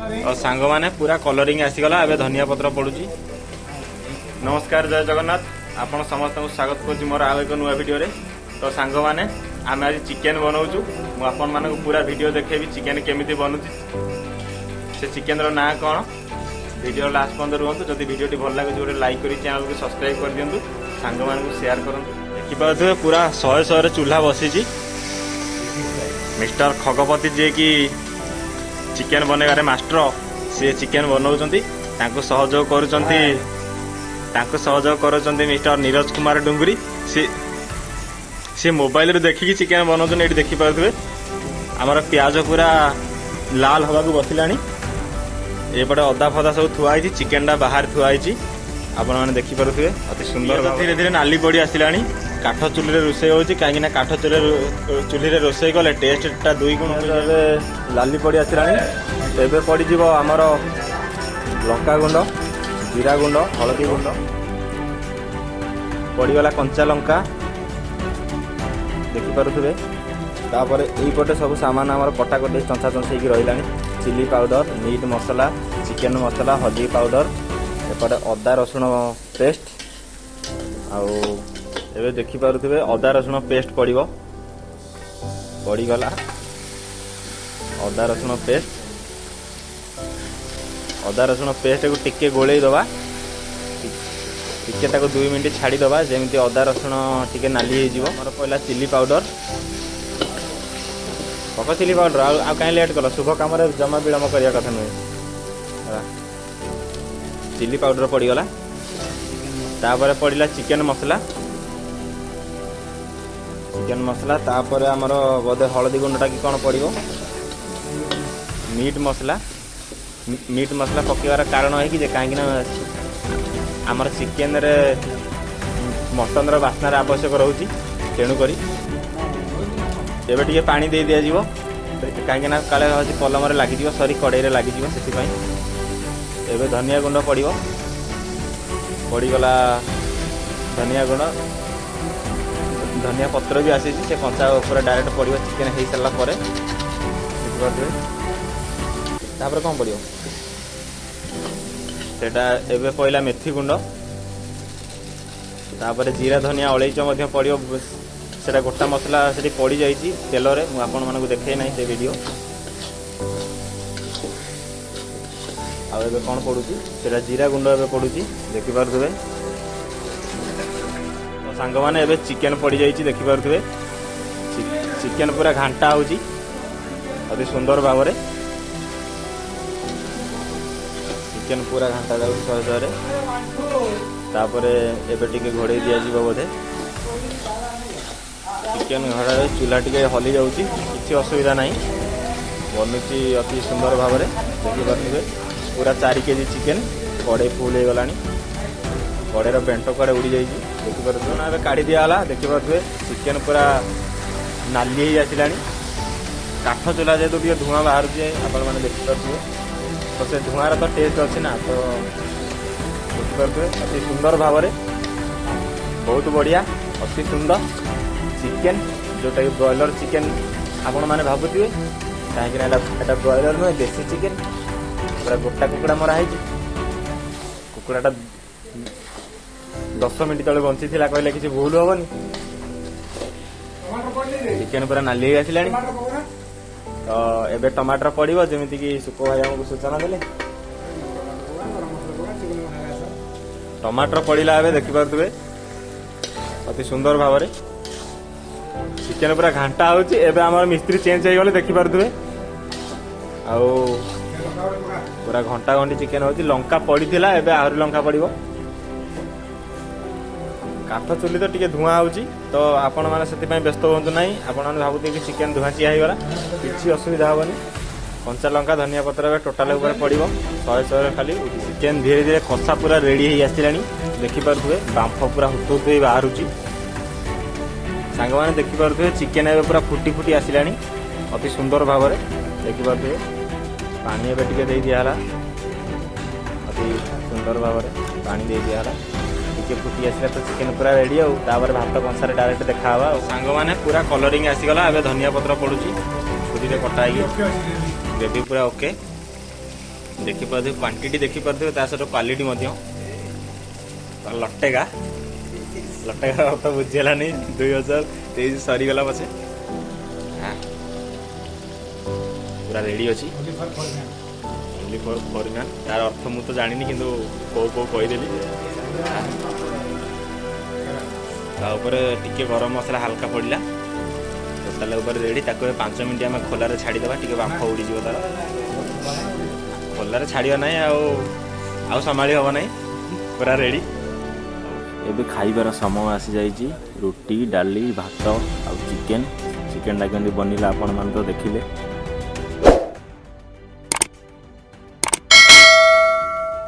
ଆଉ ସାଙ୍ଗମାନେ, ପୁରା କଲରିଂ ଆସିଗଲା। ଏବେ ଧନିଆ ପତ୍ର ପଡୁଛି। ନମସ୍କାର, ଜୟ ଜଗନ୍ନାଥ। ଆପଣ ସମସ୍ତଙ୍କୁ ସ୍ୱାଗତ କରୁଛି ମୋର ଆଉ ଏକ ନୂଆ ଭିଡ଼ିଓରେ। ତ ସାଙ୍ଗମାନେ, ଆମେ ଆଜି ଚିକେନ ବନଉଛୁ। ମୁଁ ଆପଣମାନଙ୍କୁ ପୁରା ଭିଡ଼ିଓ ଦେଖେଇବି, ଚିକେନ କେମିତି ବନୁଛି, ସେ ଚିକେନର ନାଁ କ'ଣ। ଭିଡ଼ିଓ ଲାଷ୍ଟ ପର୍ଯ୍ୟନ୍ତ ରୁହନ୍ତୁ। ଯଦି ଭିଡ଼ିଓଟି ଭଲ ଲାଗୁଛି, ଗୋଟେ ଲାଇକ୍ କରି ଚ୍ୟାନେଲକୁ ସବସ୍କ୍ରାଇବ କରିଦିଅନ୍ତୁ, ସାଙ୍ଗମାନଙ୍କୁ ସେୟାର କରନ୍ତୁ। ଦେଖିପାରୁଥିବେ, ପୁରା ଶହେ ଶହେରେ ଚୁଲ୍ହା ବସିଛି। ମିଷ୍ଟର ଖଗପତି, ଯିଏକି ଚିକେନ ବନେଇବାରେ ମାଷ୍ଟର, ସିଏ ଚିକେନ ବନଉଛନ୍ତି। ତାଙ୍କୁ ସହଯୋଗ କରୁଛନ୍ତି ମିଷ୍ଟର ନିରଜ କୁମାର ଡୁଙ୍ଗୁରି। ସିଏ ମୋବାଇଲରୁ ଦେଖିକି ଚିକେନ ବନଉଛନ୍ତି। ଏଇଠି ଦେଖିପାରୁଥିବେ, ଆମର ପିଆଜ ପୁରା ଲାଲ ହବାକୁ ବସିଲାଣି। ଏପଟେ ଅଦା ଫଦା ସବୁ ଥୁଆ ହେଇଛି, ଚିକେନଟା ବାହାରେ ଥୁଆ ହେଇଛି। ଆପଣମାନେ ଦେଖିପାରୁଥିବେ, ଅତି ସୁନ୍ଦର ଧୀରେ ଧୀରେ ନାଲି ପଡି ଆସିଲାଣି। କାଠ ଚୁଲିରେ ରୋଷେଇ ହଉଛି, କାହିଁକି ନା କାଠ ଚୁଲିରେ ରୋଷେଇ କଲେ ଟେଷ୍ଟଟା ଦୁଇ ଗୁଣ। ଏବେ ଲାଲି ପଡି ଆସିଲାଣି। ଏବେ ପଡିଯିବ ଆମର ଲଙ୍କା ଗୁଣ୍ଡ, ଜିରା ଗୁଣ୍ଡ, ହଳଦୀ ଗୁଣ୍ଡ ପଡ଼ିଗଲା, କଞ୍ଚା ଲଙ୍କା ଦେଖିପାରୁଥିବେ। ତାପରେ ଏଇପଟେ ସବୁ ସାମାନ ଆମର କଟାକଟି, ଚଞ୍ଚା ଚଞ୍ଚି ହେଇକି ରହିଲାଣି। ଚିଲି ପାଉଡର, ମିଟ୍ ମସଲା, ଚିକେନ ମସଲା, ହଳଦୀ ପାଉଡର, ଏପଟେ ଅଦା ରସୁଣ ପେଷ୍ଟ। ଆଉ ଏବେ ଦେଖିପାରୁଥିବେ, ଅଦା ରସୁଣ ପେଷ୍ଟ ପଡ଼ିବ। ପଡ଼ିଗଲା ଅଦା ରସୁଣ ପେଷ୍ଟ। ଅଦା ରସୁଣ ପେଷ୍ଟକୁ ଟିକେ ଗୋଳେଇ ଦେବା, ଟିକେ ତାକୁ 2 ମିନିଟ୍ ଛାଡ଼ିଦେବା, ଯେମିତି ଅଦା ରସୁଣ ଟିକେ ନାଲି ହେଇଯିବ। ଆମର ପଡ଼ିଲା ଚିଲି ପାଉଡର। ପକ ଚିଲି ପାଉଡର। ଆଉ ଆଉ କାହିଁ ଲେଟ୍ କଲ? ଶୁଭ କାମରେ ଜମା ବିଳମ୍ବ କରିବା କଥା ନୁହେଁ, ହେଲା। ଚିଲି ପାଉଡର ପଡ଼ିଗଲା। ତାପରେ ପଡ଼ିଲା ଚିକେନ ମସଲା। ଚିକେନ ମସଲା, ତାପରେ ଆମର ବୋଧେ ହଳଦୀ ଗୁଣ୍ଡଟା କି କ'ଣ ପଡ଼ିବ। ମିଟ୍ ମସଲା। ମିଟ୍ ମସଲା ପକାଇବାର କାରଣ ହେଇକି ଯେ କାହିଁକି ନା ଆମର ଚିକେନରେ ମଟନର ବାସ୍ନାର ଆବଶ୍ୟକ ରହୁଛି, ତେଣୁକରି। ଏବେ ଟିକେ ପାଣି ଦେଇ ଦିଆଯିବ, କାହିଁକି ନା କାଳେ ହେଉଛି ପଲମରେ ଲାଗିଯିବ, ସରି, କଡ଼େଇରେ ଲାଗିଯିବ, ସେଥିପାଇଁ। ଏବେ ଧନିଆ ଗୁଣ୍ଡ ପଡ଼ିବ। ପଡ଼ିଗଲା ଧନିଆ ଗୁଣ୍ଡ। ଧନିଆ ପତ୍ର ବି ଆସିଛି, ସେ କଞ୍ଚା ଉପରେ ଡାଇରେକ୍ଟ ପଡ଼ିବ ଚିକେନ ହେଇସାରିଲା ପରେ। ଦେଖିପାରୁଥିବେ। ତାପରେ କ'ଣ ପଡ଼ିବ ସେଇଟା? ଏବେ ପଡ଼ିଲା ମେଥି ଗୁଣ୍ଡ। ତାପରେ ଜିରା, ଧନିଆ, ଅଳେଇଚ ମଧ୍ୟ ପଡ଼ିବ। ସେଟା ଗୋଟା ମସଲା ସେଠି ପଡ଼ିଯାଇଛି ତେଲରେ, ମୁଁ ଆପଣମାନଙ୍କୁ ଦେଖେଇ ନାହିଁ ସେ ଭିଡ଼ିଓ। ଆଉ ଏବେ କ'ଣ ପଡ଼ୁଛି ସେଇଟା? ଜିରା ଗୁଣ୍ଡ ଏବେ ପଡ଼ୁଛି, ଦେଖିପାରୁଥିବେ। ତ ସାଙ୍ଗମାନେ, ଏବେ ଚିକେନ ପଡ଼ିଯାଇଛି, ଦେଖିପାରୁଥିବେ। ଚିକେନ ପୁରା ଘାଣ୍ଟା ହେଉଛି ଅତି ସୁନ୍ଦର ଭାବରେ। ଚିକେନ ପୁରା ଘାଣ୍ଟା ଯାଉଛି ଶହେ ଶହେରେ। ତାପରେ ଏବେ ଟିକେ ଘୋଡ଼େଇ ଦିଆଯିବ ବୋଧେ। ଚିକେନ ଘୋଡ଼ାରେ ଚୁଲା ଟିକେ ହଲି ଯାଉଛି, କିଛି ଅସୁବିଧା ନାହିଁ। ବନୁଛି ଅତି ସୁନ୍ଦର ଭାବରେ, ଦେଖିପାରୁଥିବେ। ପୁରା 4 କେଜି ଚିକେନ, କଡ଼େଇ ଫୁଲ ହେଇଗଲାଣି। କଡ଼େଇର ବେଣ୍ଟ କୁଆଡ଼େ ଉଡ଼ି ଯାଇଛି, ଦେଖିପାରୁଥିବେ ନା। ଏବେ କାଢ଼ି ଦିଆହେଲା। ଦେଖିପାରୁଥିବେ, ଚିକେନ ପୁରା ନାଲି ହେଇ ଆସିଲାଣି। କାଠ ଚୁଲା ଯେହେତୁ ଟିକେ ଧୂଆଁ ବାହାରୁଛି, ଆପଣମାନେ ଦେଖିପାରୁଥିବେ। ତ ସେ ଧୂଆଁର ତ ଟେଷ୍ଟ ଅଛି ନା। ତ ଦେଖିପାରୁଥିବେ, ଅତି ସୁନ୍ଦର ଭାବରେ, ବହୁତ ବଢ଼ିଆ, ଅତି ସୁନ୍ଦର ଚିକେନ, ଯୋଉଟାକି ବ୍ରଏଲର ଚିକେନ ଆପଣମାନେ ଭାବୁଥିବେ, କାହିଁକି ନା ଏଟା ବ୍ରଏଲର ନୁହେଁ, ଦେଶୀ ଚିକେନ। ପୁରା ଗୋଟା କୁକୁଡ଼ା ମରା ହେଇଛି। କୁକୁଡ଼ାଟା 10 ମିନିଟ୍ ତଳେ ବଞ୍ଚିଥିଲା କହିଲେ କିଛି ଭୁଲ ହବନି। ଚିକେନ ପୁରା ନାଲି ହେଇ ଆସିଲାଣି। ତ ଏବେ ଟମାଟର ପଡିବ, ଯେମିତିକି ସୁକ ଭାଇ ଆମକୁ ସୂଚନା ଦେଲେ। ଟମାଟର ପଡିଲା ଏବେ, ଦେଖିପାରୁଥିବେ। ଅତି ସୁନ୍ଦର ଭାବରେ ଚିକେନ ପୁରା ଘାଣ୍ଟା ହଉଛି। ଏବେ ଆମର ମିସ୍ତ୍ରୀ ଚେଞ୍ଜ ହେଇଗଲେ, ଦେଖିପାରୁଥିବେ। ଆଉ ପୁରା ଘଣ୍ଟା ଘଣ୍ଟି ଚିକେନ ହଉଛି। ଲଙ୍କା ପଡିଥିଲା, ଏବେ ଆହୁରି ଲଙ୍କା ପଡିବ। କାଠ ଚୁଲି ତ ଟିକେ ଧୂଆଁ ହଉଛି, ତ ଆପଣମାନେ ସେଥିପାଇଁ ବ୍ୟସ୍ତ ହୁଅନ୍ତୁ ନାହିଁ। ଆପଣମାନେ ଭାବୁଥିବେ କି ଚିକେନ ଧୂଆଁଚିଆ ହେଇଗଲା, କିଛି ଅସୁବିଧା ହବନି। କଞ୍ଚା ଲଙ୍କା, ଧନିଆ ପତ୍ର ଏବେ ଟୋଟାଲ ଉପରେ ପଡିବ ଶହେ ଶହେରେ ଖାଲି। ଚିକେନ ଧୀରେ ଧୀରେ କଷା ପୁରା ରେଡି ହେଇ ଆସିଲାଣି, ଦେଖିପାରୁଥିବେ। ବାମ୍ଫ ପୁରା ହୁତୁ ହୁତୁ ହେଇ ବାହାରୁଛି। ସାଙ୍ଗମାନେ, ଦେଖିପାରୁଥିବେ, ଚିକେନ ଏବେ ପୁରା ଫୁଟି ଫୁଟି ଆସିଲାଣି ଅତି ସୁନ୍ଦର ଭାବରେ, ଦେଖିପାରୁଥିବେ। ପାଣି ଏବେ ଟିକେ ଦେଇ ଦିଆହେଲା। ଅତି ସୁନ୍ଦର ଭାବରେ ପାଣି ଦେଇ ଦିଆହେଲା। ଟିକେ ଫୁଟି ଆସିଲା ତ ଚିକେନ ପୁରା ରେଡି। ଆଉ ତାପରେ ଭାତ କଂସାରେ ଡାଇରେକ୍ଟ ଦେଖାହବା। ଆଉ ସାଙ୍ଗମାନେ, ପୁରା କଲରିଂ ଆସିଗଲା। ଏବେ ଧନିଆ ପତ୍ର ପଡୁଛି ଛୁରୀରେ କଟା ହେଇକି। ଗ୍ରେଭି ପୁରା ଓକେ। ଦେଖିପାରୁଥିବେ କ୍ୱାଣ୍ଟିଟି, ଦେଖିପାରୁଥିବେ ତା ସହିତ କ୍ୱାଲିଟି ମଧ୍ୟ। ଲଟେଗା ଲଟେଗାର ଅର୍ଥ ବୁଝି ହେଲାନି। 2023 ସରିଗଲା ପଛେ ପୁରା ରେଡ଼ି ଅଛି। Only for foreigner. Only for foreigner. ତାର ଅର୍ଥ ମୁଁ ତ ଜାଣିନି, କିନ୍ତୁ କହୁ କହୁ କହିଦେଲି। ତା ଉପରେ ଟିକେ ଗରମ ମସଲା ହାଲକା ପଡ଼ିଲା। ଟୋଟାଲ ଉପରେ ରେଡ଼ି। ତାକୁ ଏବେ 5 ମିନିଟ୍ ଆମେ ଖୋଲାରେ ଛାଡ଼ିଦେବା, ଟିକେ ବାମ୍ଫ ଉଡ଼ିଯିବ ତାର। ଖୋଲାରେ ଛାଡ଼ିବା ନାହିଁ, ଆଉ ଆଉ ସମ୍ଭାଳି ହେବ ନାହିଁ। ପୁରା ରେଡ଼ି। ଏବେ ଖାଇବାର ସମୟ ଆସିଯାଇଛି। ରୁଟି, ଡାଲି, ଭାତ ଆଉ ଚିକେନ୍। ଚିକେନ୍ଟା କେମିତି ବନିଲା ଆପଣମାନେ ତ ଦେଖିଲେ।